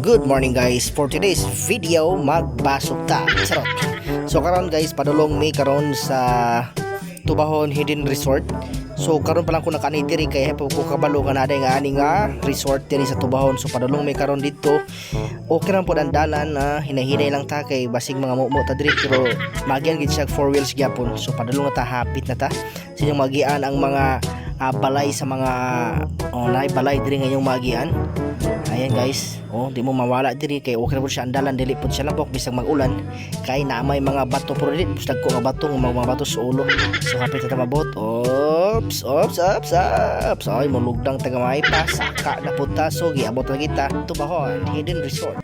Good morning, guys. For today's video, magbasok ta. Charot. So karon, guys, padulong mi karon sa Tubahon Hidden Resort. So karon pa lang ko nakaani diri kay hapo ko kabalo nga naa nga ani nga resort diri sa Tubahon. So padulong mi karon dito. Okay ra pod ang dalan na hinahinay lang ta kay basig mga mumo ta diri, pero magian gid siya four wheels gyapon. So padulong na ta, hapit na ta. Sa inyong magian ang mga balay sa mga, oh, naay balay diri nga inyong magian. Ayan, guys, oh, di mo mawala diri kay okay ra po siya ang dalan, dili po siya labok bisag mag-ulan kay naa may mga bato, pero dili basta ko nga bato, nga mga bato sa ulo. So hapit na ta mabot. Oops, oops, oops, oops. Ay, mulugdang tagamay pa, saka na pud ta. So giabot na kita Tubahon Hidden Resort.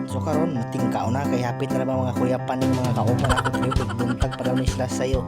So karon matingkaw na kay hapit na ba mga kuya paning mga kauban ako diri, kay buntag pa daw ni sila sayo.